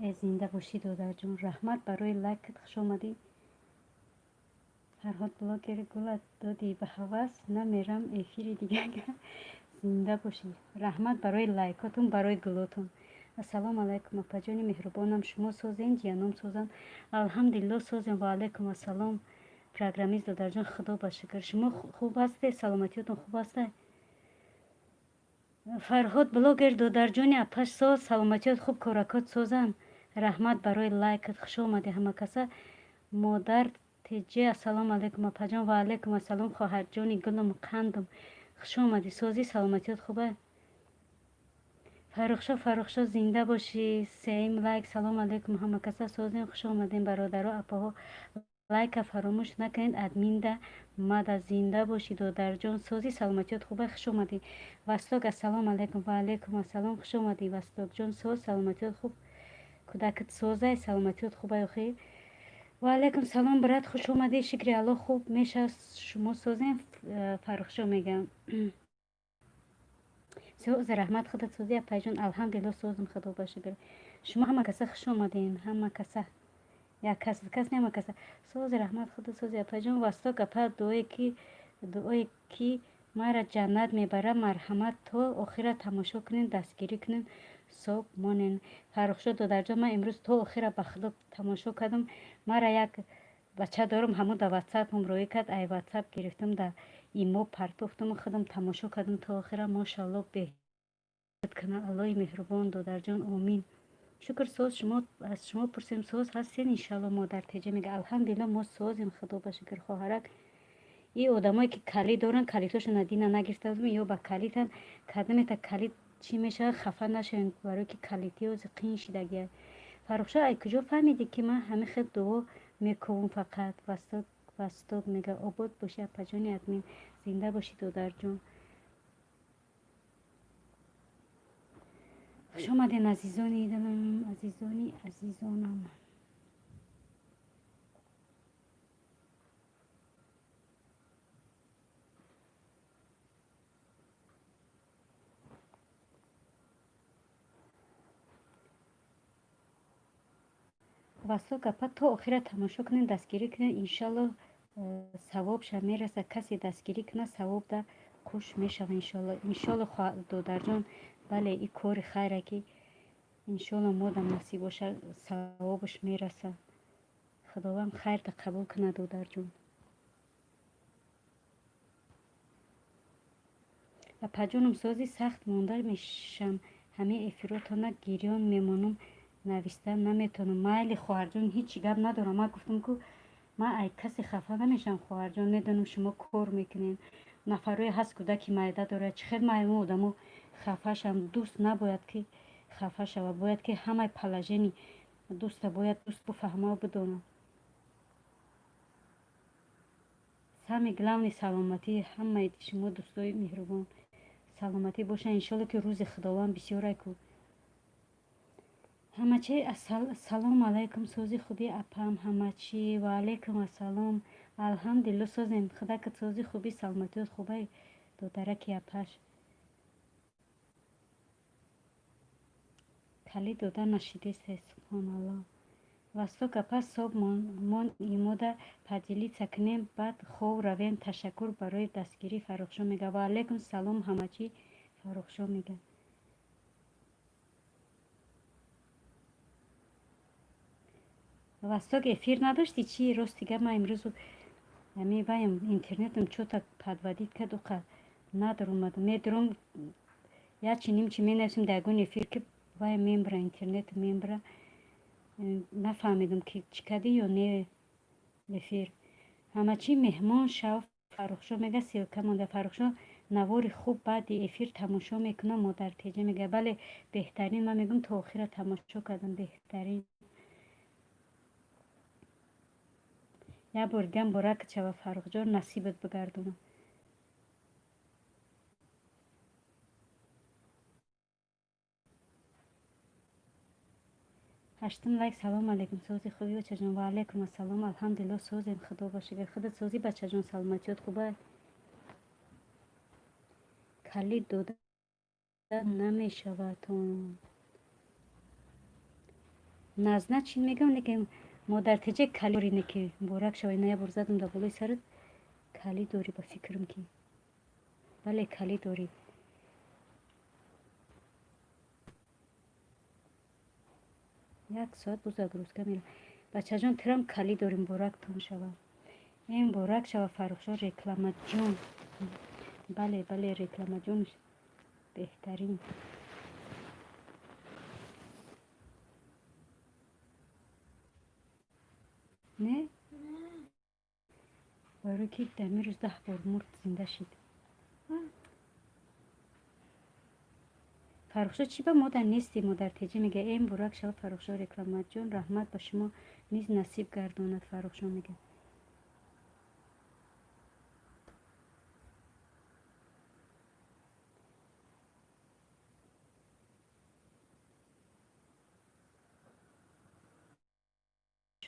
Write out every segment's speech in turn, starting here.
Зинда бошӣ, додарҷон, раҳмат барои лайкат, хуш омадӣ. Фарҳод блогер, гулат додӣ ба ҳавас, намерам эфири дигар. Зинда бошӣ, раҳмат барои лайкотон, барои гулотон. Ассалому алайкум, апаҷони меҳрубонам, шумо созен, ҷиянон созанд? Алҳамдулилло, созем. Ва алайкум ассалом, программист додарҷон, худо ба шукр. Шумо хуб ҳастед? Саломатиётон хуб аста? Фарҳод блогер, додарҷони апаш соз, саломатиёт хуб, коракот созанд. Раҳмат барои лайкат, хуш омадӣ ҳама каса. Модар теҷе, ассалому алайкум, апаҷон. Ва алайкум ассалом, хоҳарҷони гулум қандум, хуш омадӣ. Созӣ, саломатиёт хуба? Фаррухшо, Фаррухшо, зинда бошӣ. Сеюм лайк. Салому алайкум, ҳама каса, созем, хуш омадем, бародаро, апаҳо, лайка фаромӯш накунед, админда мада. Зинда бошӣ, додарҷон, созӣ, саломатиёт хуба, хуш омадӣ. Васток, ассалому алайкум. Ва алайкум ассалом, хуш омадӣ, Вастокҷон. Соз, саломатиёт хуб, кӯдакат созай, саломатиёт хубай охи? Ва алайкум салом, брат, хуш омадӣ. Шукри Аллоҳ, хуб мешавад, шумо созем? Фаррухшо мегӯям. Соз, раҳмат, худат созӣ, апайҷон? Алҳамдулилло, созам, худо ба шукр. Шумо ҳама каса хуш омадем, ҳама каса, як кас кас не, ҳама каса. Сози, раҳмат, худат созӣ, апайҷон? Васток апа, дуое ки мара ҷаннат мебарад, марҳамат, то охира тамошо кунем, дастгирӣ кунем, соб монен. Фаррухшо додарҷон, ман имрӯз то охира ба худо тамошо кардам. Мара як бача дорам, ҳамун да ватсапам роӣ кард, ай ватсап гирифтам, да имо партофтаму худам тамошо кардам то охира. Мошалло, беҳ кунад Аллоҳи меҳрубон, додарҷон, омин. Шукр, соз. Шумо, аз шумо пурсем, соз ҳастен, иншалло? Модар теҷа мега, алҳамдулилло, мо созем, худо ба шукр, хоҳарак. И одамое ки калид доранд, калидҳошона дина нагирифта ё ба калидан кадамета калид чӣ мешавад, хафа нашавем, барое ки калидӣ ози қин шидагия. Фаррухшо, ай куҷо фаҳмидӣ, ки ман ҳамин хел дуо мекувам фақат? Васток, Васток мега, обод бошӣ, апаҷони админ. Зинда бошӣ, додарҷон. Хуш омадем, азизони дилам, азизони азизонам. Васток апа, то охира тамошо кунед, дастгирӣ кунед, иншалло, савобша мерасад. Касе дастгирӣ кунад, савоб да хуш мешавад, иншолло. Иншолло, додарҷон, бале, и кори хайре ки иншолло модам насиб бошад, савобаш мерасад. Худованд хайрта қабул кунад, додарҷон. Апаҷонам, сози? Сахт монда мешам, ҳамин эфиротона гирён мемонам, нависта наметавонам. Майли, хоҳарҷон, ҳеҷ гап надорам. Ман гуфтам ку, ман ай касе хафа намешавам, хоҳарҷон. Медонам, шумо кор мекунед, нафарое ҳаст, кӯдаки майда дорад. Чӣ хел ман одамо хафа шавам? Дӯст набояд ки хафа шавад, бояд ки ҳамаи положение дӯста бояд дӯст буфаҳмаву бидонад. Самый главный саломатии ҳамаи шумо, дӯстои меҳрубон, саломатӣ бошад, иншолло, ки рӯзи Худованд бисёрай ку. Ҳамачи, ассалому алайкум, сози, хуби, апам? Ҳамачи, ва алайкум ассалом, алҳамдулилло, созем. Худакат сози, хуби, саломатиёт хубай, додараки апаш? Калид дода нашидесте, субҳоналло. Васток апа, соб мон, имода поделиться кунем, баъд хов равем. Ташаккур барои дастгирӣ. Фаррухшо мега, ва алайкум салом, ҳамачи, Фаррухшо мега. Васток, эфир надоштӣ чӣ? Рости гап, ман имрӯз ами ваем, интернетам чё-то подводить кард, уқа надор омадам. Медурам, ячи нимчи менависем дар ягон эфир, ки вай мембра, интернет мембра. Нафаҳмидам, ки чӣ кардӣ ё не эфир. Ҳамачи, меҳмон шав. Фаррухшо мега, ссылка монда. Фаррухшо, навори хуб, баъди эфир тамошо мекунам. Модар теҷа мега, бале, беҳтарин. Ман мегӯям, то охира тамошо кардам, беҳтарин. Як бор дигам боракат шава, Фаррухҷон, насибат бигардонад. Ҳаштум лайк. Салому алайкум, сози, хуби, бачаҷон? Ва алайкум ассалом, алҳамдулилло, созем, худо ба шукр. Худат созӣ, бачаҷон, саломатиёт хубай? Калид дода намешавадон. Назначин мегам, лекин модартеҷа кали дори, ки муборак шава. Ина як бор задам дар болои сарат, кали дорӣ, ба фикрам ки бале, кали дорӣ. Як соат бо загрузка мера. Бачаҷон, тирам кали дорӣ, муборактон шава, э, муборак шава. Фаррухшо, рекламаҷон, бале, бале, рекламаҷон беҳтарин. Не, барои ки дами рӯз 10 бор мурд, зинда шид. Фаррухшо, чӣ ба модар нестӣ? Модартеҷа мега: э, муборак шава, Фаррухшо, рекламаҷон, раҳмат, ба шумо низ насиб гардонад. Фаррухшо мега.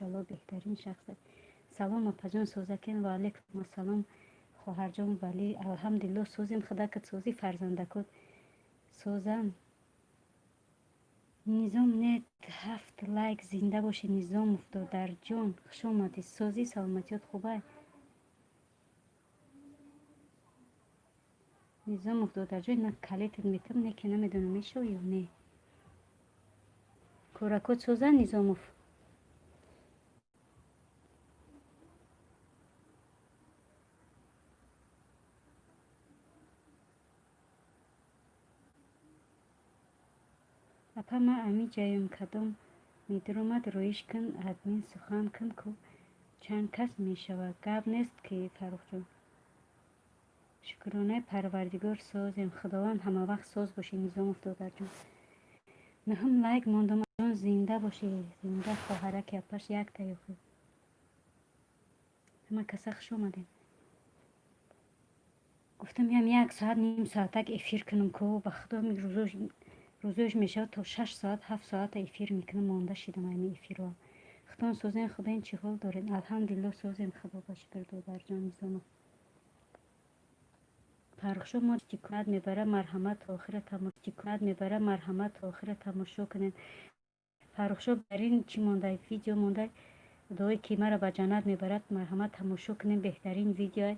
Иншалло, беҳтарин шахс. Салом, апаҷон, созакен? Ва алайкум ассалом, хоҳарҷон. Вале алҳамдулилло, созем, худакат созӣ, фарзандакот созам. Низом нет, ҳафт лайк. Зинда бошӣ, Низомов додарҷон, хуш омадӣ. Созӣ, саломатиёт хубай, Низомов додарҷон? На калетат метам, не ки намедонам, мешавӣ ё не. Коракот созан, Низомов? Апа, ман ами ҷаём, кадом медиромад, роиш кун, админ сухан кун ку, чанд кас мешавад. Гап нест ки, Фаррухҷон, шукронаи Парвардигор, созем, Худованд ҳамавақт соз бошӣ, Низомов додарҷон. Нуҳум лайк мондам, зинда бошӣ, зинда, хоҳараки апаш якта ёхӣ. Ҳама каса хуш омадем. Гуфтам ям як соат, ним соатак эфир кунам ку, ба худо, рӯзош мешавад то 6 соат, 7 соата эфир мекунам, монда шидам ами эфирро. Худон созем, худоин чӣ ҳол доред? Алҳамдулилло, созем, худо ба шукр, додарҷон Низомов. Фаррухшо мо тикунат мебара, марҳамат, то охира тикунат мебара, марҳамат, то охира тамошо кунед. Фаррухшо, бар ин чӣ мондай, видео мондай, дуое ки маро ба ҷаннат мебарад, марҳамат, тамошо кунем, беҳтарин видео.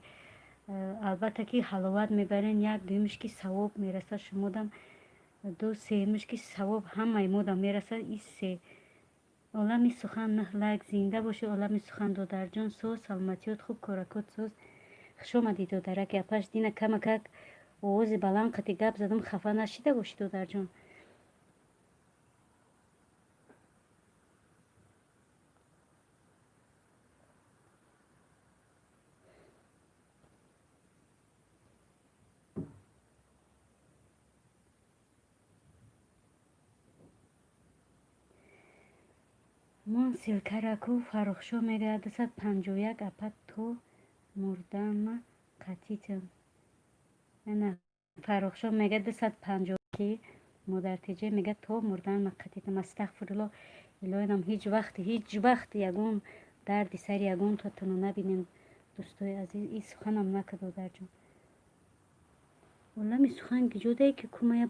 Албатта ки ҳаловат мебарен, як, дуюмиш ки савоб мерасад шумодам, ду, сеюмиш ки савоб ҳамаи модам мерасад. И се. Олами сухан, наҳ лайк. Зинда бошӣ, Олами сухан додарҷон. Соз, саломатиёт хуб, коракот соз? Хуш омадӣ, додараки апаш. Дина камакак овози баланд қати гап задам, хафа нашида бошӣ, додарҷон. Мон ссылкараку. Фаррухшо мегӯяд: 251, апа, то мурдама қатитам. Ана, Фаррухшо мегӯяд 250 ки модартеҷа мегӯяд: то мурданма қатитам. Астағфирулло, илоҳинам, ҳеҷ вақт, ҳеҷ вақт ягон дарди сари ягон тотоно набинем, дӯстои азиз. И суханам нака, додарҷон. Олами сухан гиҷодае ки кумая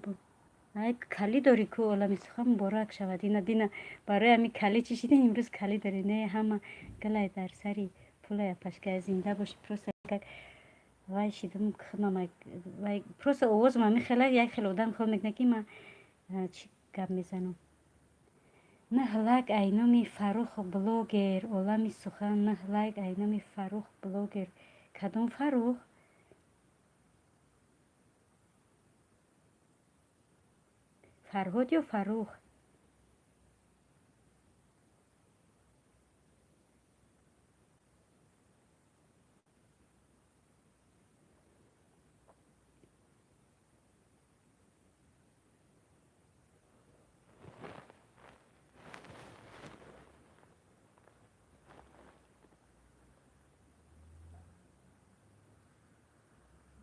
ай калӣ дорӣ ку. Олами сухан, муборак шавад. Ина дина барои ами калӣ чӣ шидем, имрӯз калӣ дорӣ. Не, ҳама галай дар сари пулай апашка, зинда бошӣ. Просто как вай шидам, вай просто овозам ами хела, як хел одам хел мекунад ки ман чӣ гап мезанам. Наҳ лайк айноми Фаррух блогер. Олами сухан, наҳ лайк айноми Фаррух блогер. Кадом Фаррух? Фарҳод ё Фаррух?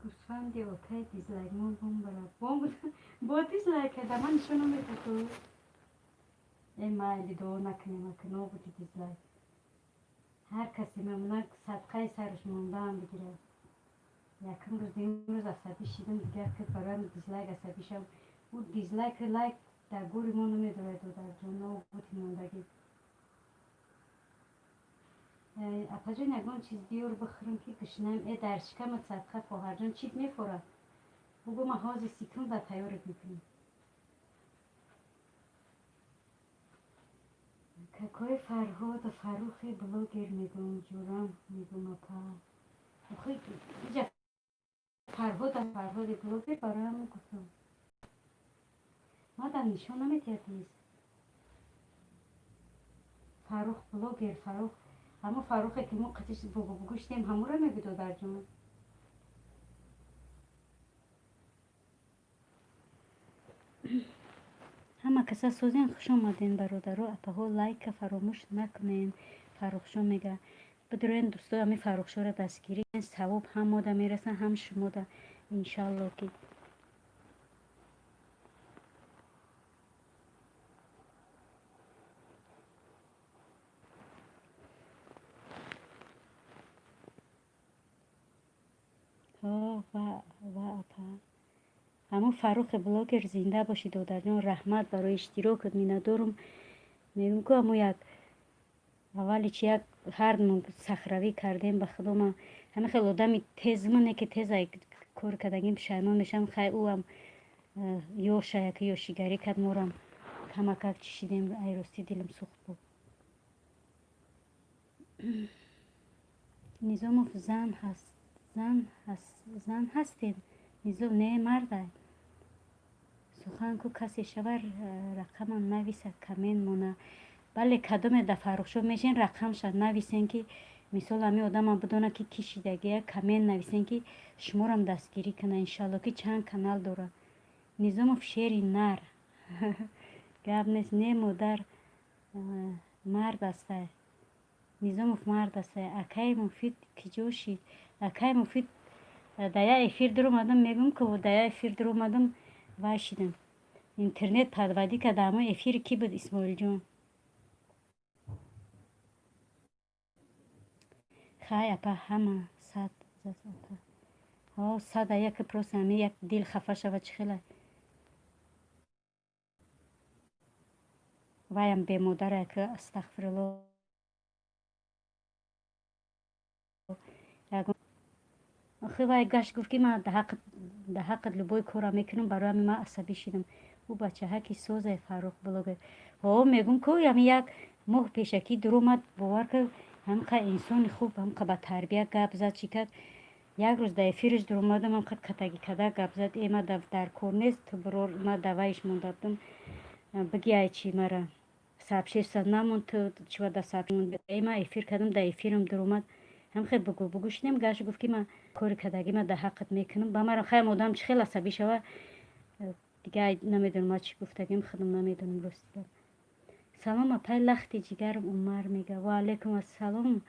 Гӯсфанди окай дизлайк мон бомбара бомб бо дизлайк карда, ман нишон наметаку. Э, майли, дуо накунем, акно буди дизлайк. Ҳар касе мемонад, садқаи сараш мондаам бигирад. Якум рӯз, дуюм рӯз асабӣ шидам, дигар ки бароям дизлайк асабӣ шавам. Ӯ дизлайк лайк. Дар гури мо намедорад, додарҷон, нобути мондагӣ. Апаҷон, ягон чиз биёр, бихӯрем, ки гушнаем. Э, дар шикамат садқа, хоҳарҷон, чит мефорад? Бугӯ, ман ҳозир секунд ба тайёрат мекунем. Какой Фарҳоду Фаррухи блогер мегӯм, ҷурам мегӯм, апа. Охи, иҷа Фарҳода, Фарҳоди блогер, бароям гуфтам. Мадам нишон наметиҳад низ. Фаррух блогер, Фаррух, ҳамон Фаррухе, ки мо қатиш бугу бугу шудем, ҳамуро мегӯ, додарҷон? Ҳама каса созен, хуш омаден, бародаро, апаҳо, лайка фаромӯш накунен. Фаррухшо мега. Бидурен, дӯсто, ҳами Фаррухшоро дастгирӣ, савоб ҳам мода мерасад, ҳам шумода, иншалло ки. Ва апа, ҳамон Фаррухи блогер, зинда бошӣ, додарҷон, раҳмат барои иштирокат, миннатдорум. Мегӯм, ку ҳамо як аввали чи як ҳардмон сахравӣ кардем, ба худо, ман ҳамин хел одами тезмане, ки тез кор кардагим пушаймон мешавам. Хай, ӯам ёша, яки ёшигарӣ кард, морам камакак чишидем. Ай ростӣ дилам сӯхт буд. Низомов зан ҳаст, зан ҳаст, зан ҳастем, Низом? Не, мардай. Сухан ку, касе шава, рақамам нависа, коммент мона. Бале, кадоме да Фаррухшо мешен, рақамша нависен, ки мисол ҳамин одамам бидона, ки ки шидагия. Коммент нависен, ки шуморам дастгирӣ кунад, иншалло, ки чанд канал дорад. Низомов шери нар, гап нест. Не, модар, мард астай. Низомов мард астай. Акаи Муфид киҷо шид? Акаи Муфид да я эфир дуромадам, мегӯм ку, да я эфир дуромадам, вай шидам, интернет подводить карда. Ҳамон эфири кӣ буд, Исмоилҷон? Хай, апа, ҳама сад апа. Ҳо, сада яке, просто ҳами як дил хафа шава, чӣ хела. Ваям бемодара, ки астағфирулло. Охи, вай гашт, гуфт, ки ман да ҳаққат любой корро мекунам. Барои ҳамин ман асабӣ шидам. Ӯ бачаҳа ки созай, Фаррух блогер. Ҳо, мегӯм ку, ҳами як моҳ пешакӣ дуромад, бовар кар, ҳамқа инсони хуб, ҳамқа ба тарбия гап зад, чӣ кард. Як рӯз да эфираш дуромадам, ҳамқа катагӣ када гап зад. Э, ма дар кор нест, ту бирор, ма даваиш монда будам, биги, ай чи мара сообщество намонд, ту чива да сообщ. Э, ма эфир кардам, да эфирам дуромад, ҳамхел бугу бугу шудем. Гашт, гуфт, ки ман кори кардагима дар ҳаққат мекунам. Ба мара хаям одам чӣ хел асабӣ шава дига, намедонам ма чӣ гуфтагим, худам намедонам, ростига. Салом, апай лахти ҷигарам, Умар мега. Ва алайкум ассалом,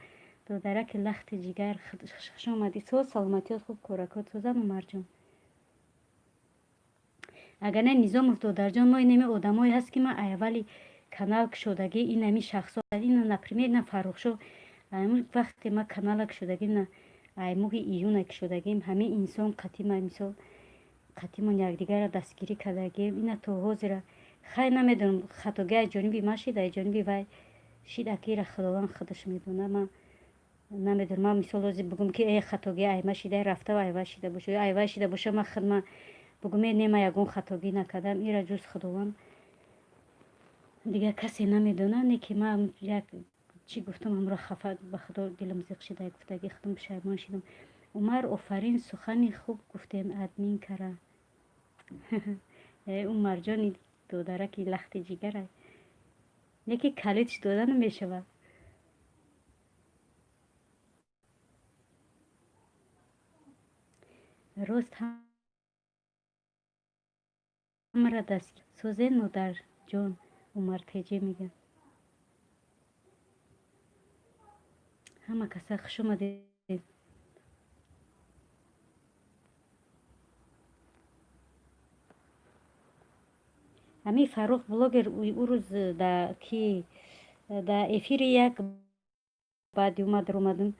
додараки лахти ҷигар, хуш омадӣ. Соз, саломатиёт хуб, коракот созам, Умарҷон? Агар не, Низомов додарҷон, мо инами одамое ҳаст, ки ман аввали канал кушодагӣ, инами шахсо, ина, например, ина Фаррухшо, вақте ма канала кушодагим, на ай моҳи июна кушодагим, ҳамин инсон қатима, мисол, қатимон якдигарро дастгирӣ кардагим, ина то ҳозира. Хай, намедонам, хатогӣ аз ҷониби ман шид, аз ҷониби вай шид, акира Худованд худаш медонад. Ман намедонам, ман мисол ҳозир бигӯм, ки э, хатогӣ ай ма шида, рафта ай вай шида боша ё ай вай шида боша, ман худма бигӯм, э, не, ман ягон хатогӣ накардам. Ира ҷуз Худованд дигар касе намедонад. Не ки ман як чӣ гуфтам, ҳамро хафа, ба Худо, дилам зиқ шида, гуфтагӣ худам пушаймон шидам. Умар, офарин, сухани хуб гуфтем, админ кара. Э, Умарҷони додараки лахти ҷигарай, яке калидш дода намешавад. Рост, ҳамаро даст созен, модарҷон, Умар теҷӣ мегӯяд. Ҳама каса хуш омадед. Ҳамин Фаррух блогер ӯ рӯз да ки да эфири як баъди омад омадам,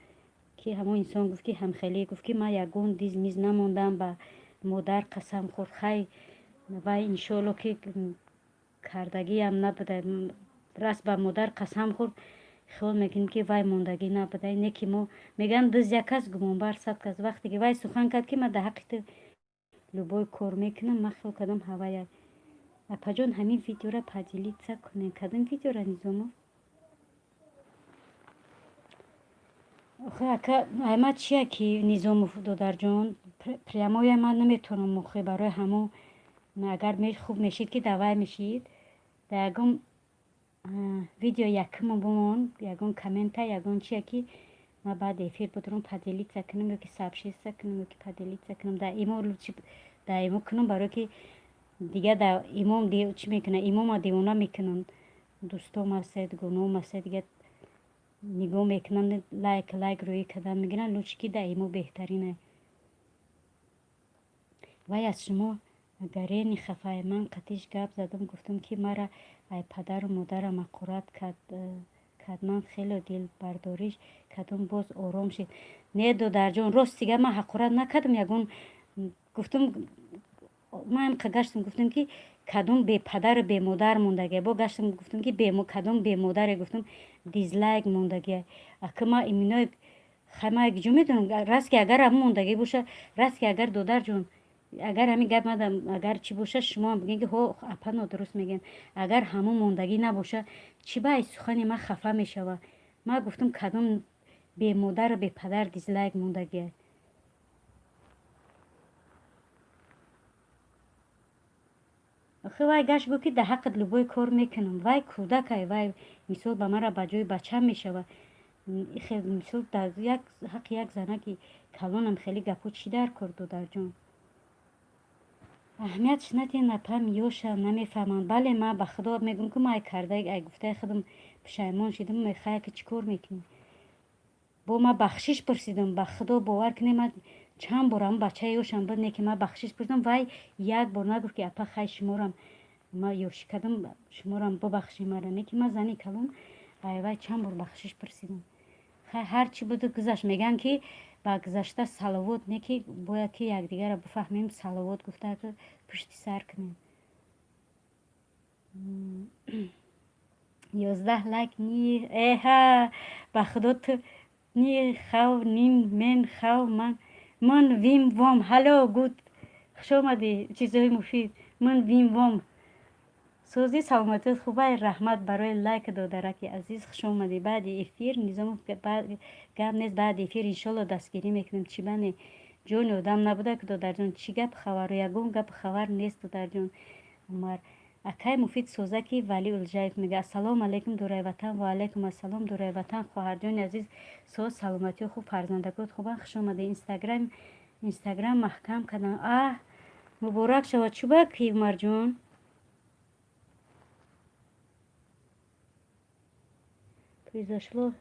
ки ҳамон инсон гуфт, ки ҳамхелӣ гуфт, ки ман ягон диз миз намондам, ба модар қасам хӯрд. Хай, вай иншоалло, ки Кардагиам набуда. Раст, ба модар қасам хӯрд, хиёл мекунем, ки вай мондагӣ набуда. Не ки мо мегӯям, дузд як кас, гумонбар сад кас. Вақте ки вай сухан кард, ки ман дар ҳаққи ту любой кор мекунам, ман хиёл кардам, ҳавая. Апаҷон, ҳамин видеора поделиться кунем. Кадом видеора, Низомов? Охе, ака, айма чия ки, Низомов додарҷон, прямой ман наметавонам. Охе, барои ҳамон агар хуб мешид, ки давай мешид, дар ягон видео якумо бимон, ягон коммента, ягон чия, ки ман баъди эфир бударам, поделиться кунам ё ки сообщество кунам, ё ки поделиться кунам дар имо, дар имо кунам, барое ки дигар дар имом чӣ мекунад, имома девона мекунанд. Дӯстом ҳастед, гуноҳом ҳастед, дигар нигоҳ мекунанд, лайк лайк рӯӣ кардан мегиранд. Лучше ки дар имо беҳтарина. Вай аз шумо гарени хафай. Ман қатиш гап задам, гуфтам, ки мара ай падару модарам ҳақорат кард. Ман хеле дилбардориш кардам, боз ором шид. Не, додарҷон, рости гап, ман ҳақорат накардам. Ягон гуфтам, ман гаштам, гуфтам, ки кадом бепадару бемодар мондагия. Бо гаштам, гуфтам, ки кадом бемодаре, гуфтам, дизлайк мондагия. Ака, ма имино ма ҷо медонам. Раст ки агар ҳамон мондагӣ боша, раст ки агар, додарҷон, агар ҳамин гап мадам, агар чӣ боша, шумоам бигӯед, ки ҳо, апа нодуруст мегӯянд. Агар ҳамон мондагӣ набоша, чӣ ба ай сухани ман хафа мешава? Ман гуфтам, кадом бемодару бепадар дизлайк мондагия. Охи, вай гашт, гуфт, ки дар ҳаққат любой кор мекунам. Вай кӯдакай, вай мисол ба мара ба ҷои бачам мешава. Мисол, дар як ҳаққи як занаки калонам хеле гапҳо чӣ дар кор, додарҷон? Аҳамиятш надиҳед, апам, ёша намефаҳманд. Бале, ман ба худо мегӯям, ки ман ай карда, ай гуфтаи худам пушаймон шидам. Мехоҳя, ки чӣ кор мекунӣ? Бо ман бахшиш пурсидам. Ба худо, бовар кунед, ман чанд бор ҳамн бачаи ёшам буд, не ки ман бахшиш пурсидам, вай як бор нагуфт, ки апа, хай, шуморам ман ёшӣ кардам, шуморам бубахши мара. Не ки ман зани калон, ай вай чанд бор бахшиш пурсидам. Хай, ҳар чӣ буду гузашт. Мегӯянд, ки ба гузашта саловот, не ки бояд ки якдигарро бифаҳмем, саловот гуфта пушти сар кунем. 11 лайк ни эҳа, ба худо, ту ни хав ним мен хав ман ман вим вам. Ҳало, гуд, хуш омадӣ. Чизҳои муфид ман вим вам. Сӯзи, саломатият хубай? Раҳмат барои лайк, додараки азиз, хуш омадӣ. Баъди эфир, Низомов, гап нест, баъди эфир иншолло дастгирӣ мекунем. Чӣ бане, ҷони одам набуда ки, додарҷон, чӣ гап хабару? Ягон гап хабар нест, додарҷон. Умар акай Муфид созаки Вали Улҷаев мега: «Ассалому алайкум, дураи ватан». Ва алайкум ассалом, дураи ватан, хоҳарҷони азиз. Соз, саломатиё хуб, фарзандакот хубанд? Хуш омадӣ. Инстаграм маҳкам кардам. Аҳ, муборак шавад. Чӯба ки, Умарҷон? Произошло.